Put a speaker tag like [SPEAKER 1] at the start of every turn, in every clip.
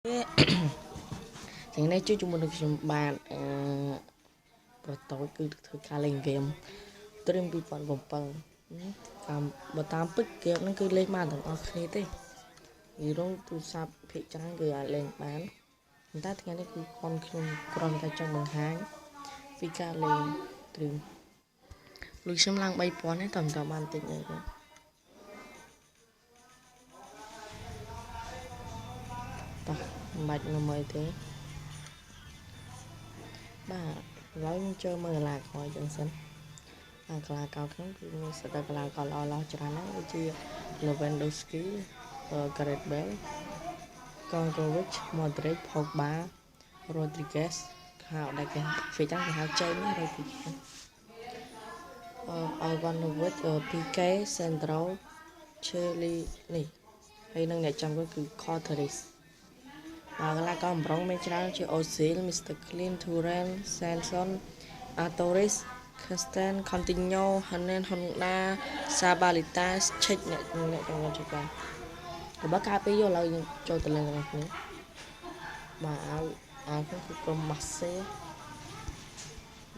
[SPEAKER 1] ថ្ងៃនេះជួយជាមួយនឹងខ្ញុំបាទអឺប្រតូចគឺធ្វើការលេងហ្គេម Dream 2007តាមបើតាមពិតហ្គេមហ្នឹងគឺលេងបានទាំងអស់គ្នាទេនិយាយរងទូរស័ព្ទភាគច្រើនគឺអាចលេងបានប៉ុន្តែថ្ងៃនេះគឺគាត់ខ្ញុំគ្រាន់តែចង់បង្ហាញពីការលេង Dream លុយខ្ញុំឡើង3000ទេតែមិនតបានតិចទេបាទតោះមិនបាច់ងំអីទេបាទឥឡូវខ្ញុំចូលមើលកលាក្រោយចឹងសិនអាកលាកោខ្ញុំគឺមានសិតតែកលាកោល្អល្អច្រើនណាស់ដូចជា Lewandowski, Gareth Bale, Konkovic, Modric, Pogba, Rodriguez ហៅដែលគេហ្វេចាំគេហៅចេញ Rodriguez អឺ Ivanovic, Pique, Centro, Cheli នេះហើយនឹងអ្នកចាំគឺ Coteris បាទកីឡាករបំរុងមានច្រើនជា Ozil, Mr Clean, Turan, Sanson, Artoris, Kirsten, Coutinho, Hanen Honda, Sabalita, Chich អ្នកអ្នកចាំគាត់បាទបើកាលពេលយកឥឡូវយើងចូលទៅលេងទាំងអស់គ្នាបាទអាវអាវខ្ញុំគឺក្រុមម៉ាសេ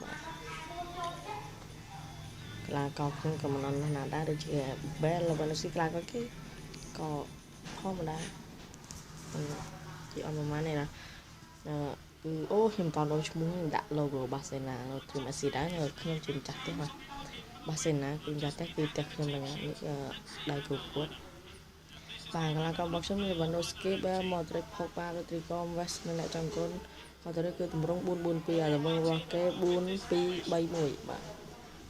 [SPEAKER 1] បាទកីឡាករខ្ញុំក៏មិនអន់ណាស់ដែរដូចជា Bell Lewandowski កីឡាករគេក៏ធម្មតាជាអត់ប្រហែលទេណាគឺអូខ្ញុំតដូរឈ្មោះដាក់ logo បាសេណានៅ Team SC ដែរខ្ញុំជាម្ចាស់ផ្ទះបាទបាសេណាគឺម្ចាស់ផ្ទះគឺផ្ទះខ្ញុំហ្នឹងនេះដៃគូពួតបាទកីឡាកររបស់ខ្ញុំ Lewandowski, Bale, Modric, Pogba, Rodrigo, West និងអ្នកចាំកូនក៏ទៅគឺតម្រង់442អាល្មងរបស់គេ4231បាទ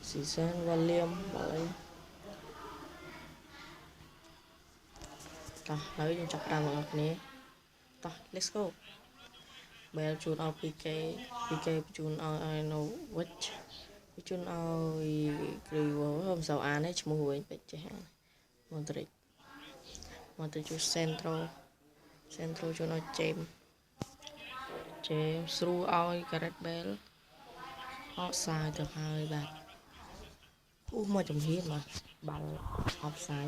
[SPEAKER 1] Season William បាទអីតោះហើយយើងចាប់តាមបងប្អូនគ្នាតោះ let's go បែលជូនឲ្យ PK PK ជូនឲ្យ Novich ជូនឲ្យ Grivo មិនសូវអានទេឈ្មោះវិញពេកចេះអាន Modric Modric ជូន Centro Centro ជូនឲ្យ James James ស្រួលឲ្យ Gareth Bale អកសាយទៅហើយបាទអូមកចំហៀនបាទបាល់អបសាយ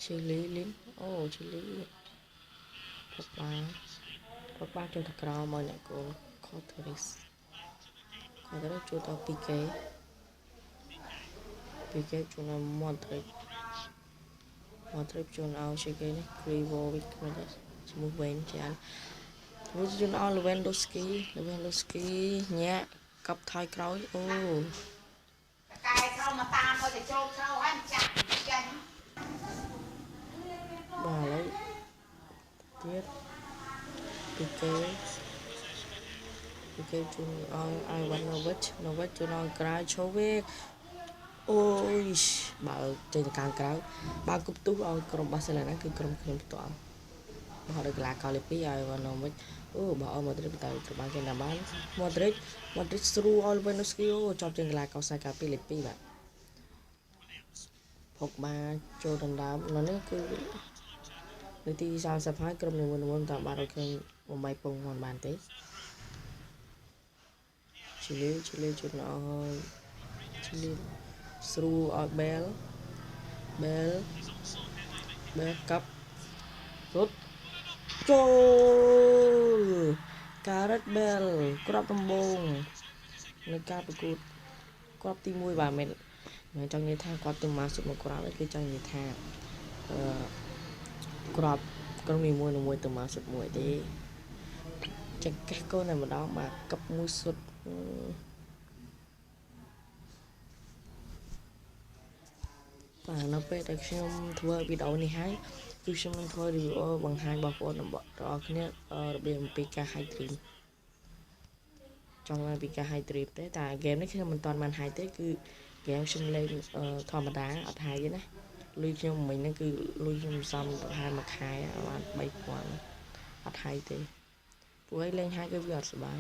[SPEAKER 1] ឈីលីលីនអូឈីលីផុកបាផុកបាចូលទៅក្រោមមកអ្នកកូនខូតរីសខូតរីសចូលទៅពីកេពីកេចូលដល់ម៉ូទ្រិកម៉ូទ្រិកចូលឲ្យឈីគេនេះគ្រីវ៉ូវិកមែនទេឈ្មោះវែងច្រើនមួយជូនឲ្យ Lewandowski Lewandowski ញាក់កັບថយក្រោយអូ
[SPEAKER 2] កែเข้าមកតាមឲ្យទៅចូលเข้าហើយចាក់ចាញ់
[SPEAKER 1] បាទឥឡូវទៀតពីគេពីគេជូនឲ្យ Ivanovic Novich ជូនឲ្យក្រៅឆូវិកអូយបើចេញទៅខាងក្រៅបើគប់ទុះឲ្យក្រុមបាសេឡូណាគឺក្រុមខ្ញុំផ្ទាល់បោះដោយកីឡាករលេខ2ឲ្យ Ivanovic អូបើឲ្យ Modric តែត្រូវបានគេណាបាន Modric Modric ស្រួលឲ្យ Lewandowski អូជាប់ជាងកីឡាករខ្សែការពីលេខ2បាទផុកបាចូលដណ្ដើមនៅនេះគឺនាទី30ហើយក្រុមនីមួយៗតាមបានរកឃើញបំបីពងមិនបានទេឈីលីឈីលីជូនឲ្យឈីលីស្រួលឲ្យបែលបែលបែលកាប់រត់ចូលការ៉េតបែលគ្រាប់ដំបងនៅការប្រកួតគ្រាប់ទី1បាទមិនមិនចង់និយាយថាគាត់ទៅមកសុទ្ធមកគ្រាប់ទេគឺចង់និយាយថាអឺគ្រាប់ក្រុមនីមួយៗទៅមកសុទ្ធមួយទេចង្កេះកូនតែម្ដងបាទកឹបមួយសុទ្ធបាទនៅពេលដែលខ្ញុំធ្វើវីដេអូនេះហើយគឺខ្ញុំនឹងធ្វើ review បង្ហាញបងប្អូនទាំងអស់គ្នារបៀបអំពីការ hide dream ចង់ឡើងពីការ hide dream ទេតែ game នេះខ្ញុំមិនទាន់បាន hide ទេគឺ game ខ្ញុំលេងធម្មតាអត់ hide ទេណាលុយខ្ញុំមិញហ្នឹងគឺលុយខ្ញុំសំប្រហែលមួយខែបាន3000អត់ hide ទេព្រោះឲ្យលេង hide គឺវាអត់សប្បាយ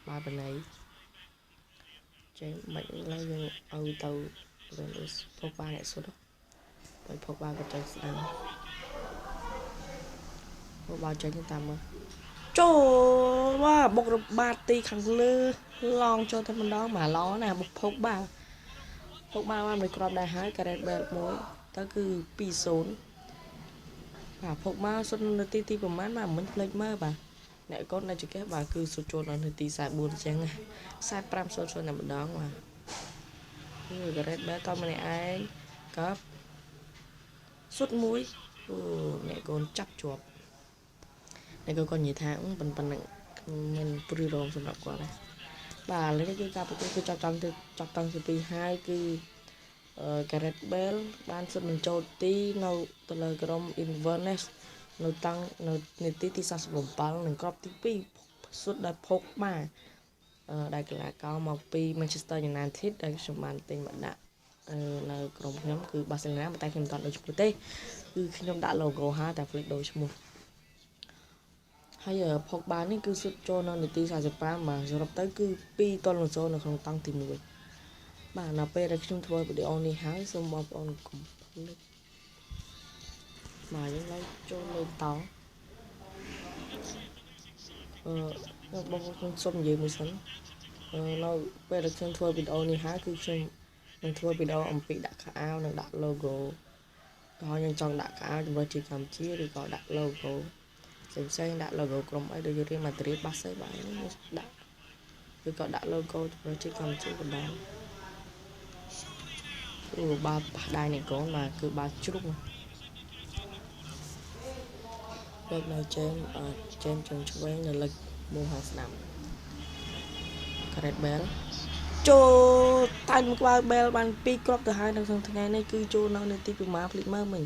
[SPEAKER 1] បាយបណៃចេះមិនឥឡូវយើងឲ្យទៅ Windows ផុកបាអ្នកសុទ្ធបើផុកបាក៏ចេះស្ដាំផុកបាចេញតាមមើលចូលវ៉ាបុករបាតទីខាងលើឡងចូលតែម្ដងមកឡណាបុកផុកបាផុកបាបានមួយគ្រាប់ដែរហើយការ៉េតបែលមួយ ទៅគឺ2-0បាទផុកមកសុទ្ធនាទីទីប្រហែលបាទមិញភ្លេចមើលបាទអ្នកកូននៅចកេះបាទគឺសុទ្ធចូលដល់នាទី44ចឹង45 0 0តែម្ដងបាទគឺ Gareth Bale តម្នាក់ឯងក៏សុទ្ធមួយអូអ្នកកូនចាប់ជាប់អ្នកកូនគាត់និយាយថាប៉ុណ្ណឹងមិនព្រីរោមសម្រាប់គាត់ដែរបាទឥឡូវនេះគឺការប្រកួតគឺចាប់តាំងទៅចាប់តាំងទី2ហើយគឺ Gareth Bale បានសុទ្ធបញ្ចូលទីនៅទៅលើក្រុម Inverness នៅតាំងនៅនាទីទី47និងគ្រាប់ទី2សុទ្ធដោយ Pogba ដែលកីឡាករមកពី Manchester United ដែលខ្ញុំបានទិញមកដាក់នៅក្រុមខ្ញុំគឺ Barcelona ប៉ុន្តែខ្ញុំមិនទាន់ដូរឈ្មោះទេគឺខ្ញុំដាក់ logo ហើយតែភ្លេចដូរឈ្មោះហើយ Pogba នេះគឺសុទ្ធចូលនៅនាទី45បាទសរុបទៅគឺ2-0នៅក្នុងតង់ទី1បាទដល់ពេលដែលខ្ញុំធ្វើវីដេអូនេះហើយសូមបងប្អូនកុំភ្លេចបាទយើងឡើងចូលលេខតង់បងប្អូនខ្ញុំសូមនិយាយមួយសិននៅពេលដែលខ្ញុំធ្វើវីដេអូនេះហើយគឺខ្ញុំនឹងធ្វើវីដេអូអំពីដាក់ខោអាវនិងដាក់ logo តើយើងចង់ដាក់ខោអាវជំរឿជាកម្ពុជាឬក៏ដាក់ logo ផ្សេងៗដាក់ logo ក្រុមអីដូចជា Real Madrid បាសេបាទនេះដាក់ឬក៏ដាក់ logo ជំរឿជាកម្ពុជាក៏បានគឺបាល់ប៉ះដៃអ្នកកូនបាទគឺបាល់ជ្រុងលើកនៅជេមជេមជើងឆ្វេងនៅលិចមុំខាងស្ដាំ Gareth Bale ចូលតែមួយក្បាល Bale បាន2គ្រាប់ទៅហើយនៅក្នុងថ្ងៃនេះគឺចូលនៅនាទីប្រមាណភ្លេចមើលមិញ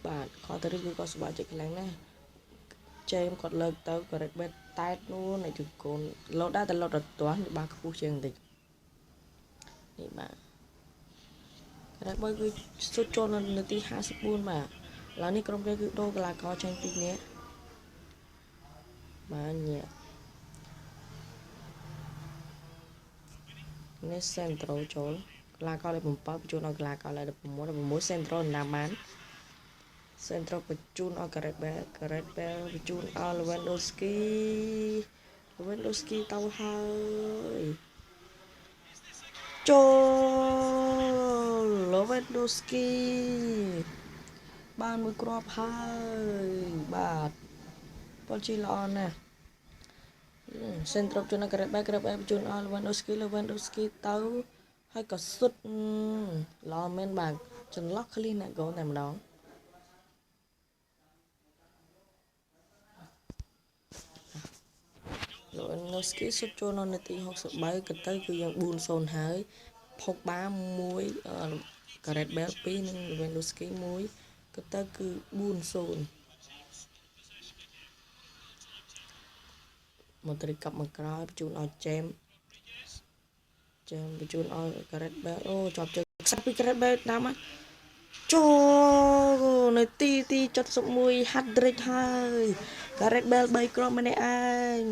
[SPEAKER 1] បាទគាត់ទៅគឺគាត់សប្បាយចិត្តខ្លាំងណាស់ជេមគាត់លើកទៅ Gareth Bale តែតនោះនៃជង្គូនលោតដែរតែលោតដល់ទាស់នេះបាទខ្ពស់ជាងបន្តិចនេះបាទ Gareth Bale គឺសុទ្ធចូលនៅនាទី54បាទឥឡូវនេះក្រុមគេគឺដូរកីឡាករចេញ2នាក់បាទញាក់នេះ Centro ចូលកីឡាករលេខ7បញ្ជូនឲ្យកីឡាករលេខ16 16 Centro ដណ្ដើមបាន Centro បញ្ជូនឲ្យ Gareth Bale Gareth Bale បញ្ជូនឲ្យ Lewandowski Lewandowski ទៅហើយចូល Lewandowski បានមួយគ្រាប់ហើយបាទប៉ុលជីល្អណាស់ Centro ជូនឲ្យ Gareth Bale Gareth Bale ជូនឲ្យ Lewandowski Lewandowski ទៅហើយក៏សុទ្ធល្អមែនបាទចន្លោះឃ្លីអ្នកហ្គោលតែម្ដង Lewandowski សុទ្ធចូលនៅនាទី63ក៏ទៅគឺយើង4-0ហើយ Pogba 1 Gareth Bale 2និង Lewandowski 1ក៏ទៅគឺ4-0មកត្រីកាប់មកក្រោយបញ្ជូនឲ្យជេមជេមបញ្ជូនឲ្យ Gareth Bale អូជាប់ជើងខ្សែពី Gareth Bale តាមមកចូលនៅទីទី71 hat trick ហើយ Gareth Bale 3គ្រាប់ម្នាក់ឯង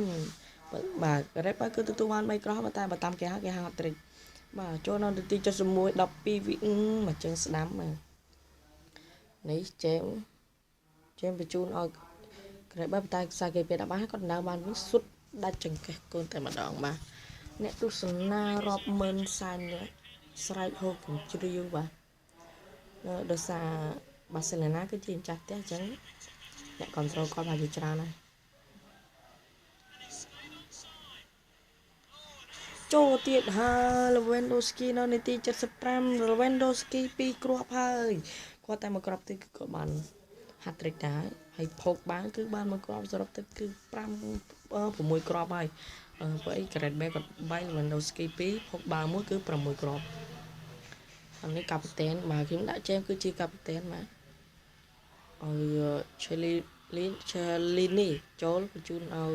[SPEAKER 1] បាទ Gareth Bale គឺទទួលបាន3គ្រាប់តែបើតាមគេហៅគេហៅ hat trick បាទចូលនៅទី71 12វិមកជើងស្ដាំបាទនេះជេមជេមបញ្ជូនឲ្យ Gareth Bale តែខ្សែគេពេលដាក់បានគាត់ដណ្ដើមបានវិញសុទ្ធដាច់ចង្កេះកូនតែម្ដងបាទអ្នកទស្សនារាប់ម៉ឺនសែននាក់ស្រែកហូរកញ្ជ្រៀវបាទដោយសារបាសេឡូណាគឺជាម្ចាស់ផ្ទះអញ្ចឹងអ្នកគ្រប់គ្រងគាត់បានជាច្រើនហើយចូលទៀតហើយ Lewandowski នៅនាទី75 Lewandowski 2គ្រាប់ហើយគាត់តែមួយគ្រាប់ទេគឺគាត់បាន hat trick ដែរហើយផុកបានគឺបានមួយគ្រាប់សរុបទៅគឺ5 6គ្រាប់ហើយព្រោះអី Gareth Bale គាត់បាយ Lewandowski 2ផុកបាល់1គឺ6គ្រាប់អានេះកាពីតែនបាទខ្ញុំដាក់ជេមគឺជាកាពីតែនបាទឲ្យ Chelini ចូលបញ្ជូនឲ្យ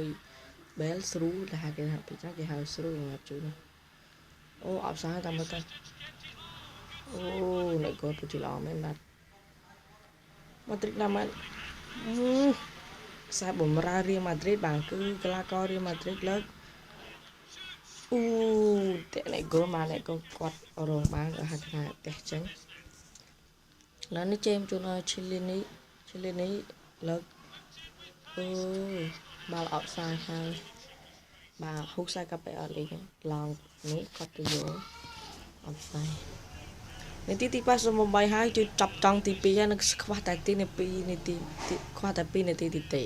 [SPEAKER 1] Bale ស្រូដែលហៅគេថាពីច្រើនគេហៅស្រូសម្រាប់ជូនអូអបសាតាមមើលទៅអូអ្នកគាត់ពិតជាល្អមែនបាទម៉ាឌ្រីតណាស់ខ្សែបម្រើរៀលម៉ាឌ្រីតបាទគឺកីឡាកររៀលម៉ាឌ្រីតលើកអូតែអ្នកហ្គោលមកអ្នកហ្គោលគាត់រងបានគេហៅថាផ្ទះចឹងឡើយនេះជេមជូនឲ្យ Chelini Chelini លើកអូបាល់អត់សាយហើយបាទហ៊ូសាកាប៉េអត់លេងឡងនេះគាត់ទៅយកអត់សាយ នាទីទី88ហើយជួយចាប់ចង់ទី2ហើយនៅខ្វះតែទី2នាទីខ្វះតែ2នាទីទៀតទេ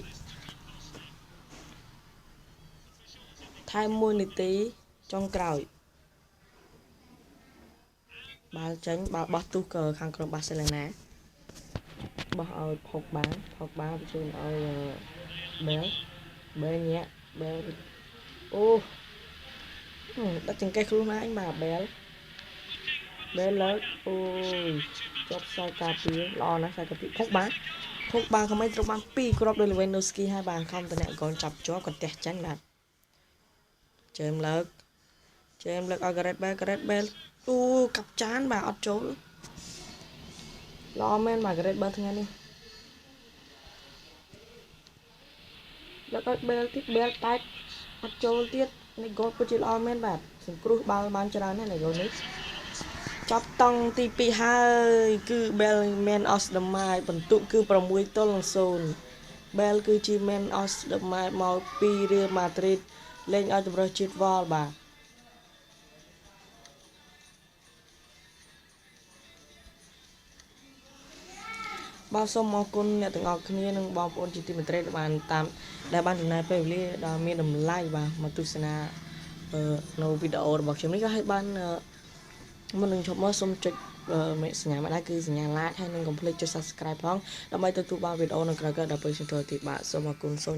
[SPEAKER 1] ថែម1នាទីចុងក្រោយបាល់ចេញបាល់បោះទូកខាងក្រុមបាសេឡូណាបោះឲ្យផុកបានផុកបានបញ្ជូនឲ្យបែលបែលញាក់បែលអូដាក់ចង្កេះខ្លួនឯងបាទបែលបែលលើកអូយជាប់ខ្សែការពារល្អណាស់ខ្សែការពារផុកបានផុកបានខំមិនត្រូវបាន2គ្រាប់ដោយ Lewandowski ហើយបាទខំតំណាក់កូនចាប់ជាប់ក៏ទះចាញ់បាទជេមលើកជេមលើកឲ្យ Gareth Bale Gareth Bale អូកាប់ចានបាទអត់ចូលល្អមែនបាទ Gareth Bale ថ្ងៃនេះលើកឲ្យ Bale ទៀត Bale តែកអត់ចូលទៀតនេះហ្គោលពិតជាល្អមែនបាទសង្គ្រោះបាល់បានច្រើនណាស់នៃហ្គោលនេះចាប់តង់ទី2ហើយគឺ Bale Man of the Match បន្ទុកគឺ6-0 Bale គឺជា Man of the Match មកពី Real Madrid លេងឲ្យជម្រើសជាតិវ៉ាល់បាទបាទសូមអរគុណអ្នកទាំងអស់គ្នានិងបងប្អូនជាទីមេត្រីដែលបានតាមដែលបានចំណាយពេលវេលាដ៏មានតម្លៃបាទមកទស្សនានៅវីដេអូរបស់ខ្ញុំនេះក៏ឲ្យបានមុននឹងឈប់មកសូមចុចសញ្ញាមកដែរគឺសញ្ញា like ហើយនិងកុំភ្លេចចុច Subscribe ផងដើម្បីទទួលបានវីដេអូនៅក្រោយៗដល់ពេលខ្ញុំធ្វើទៀតបាទសូមអរគុណសូម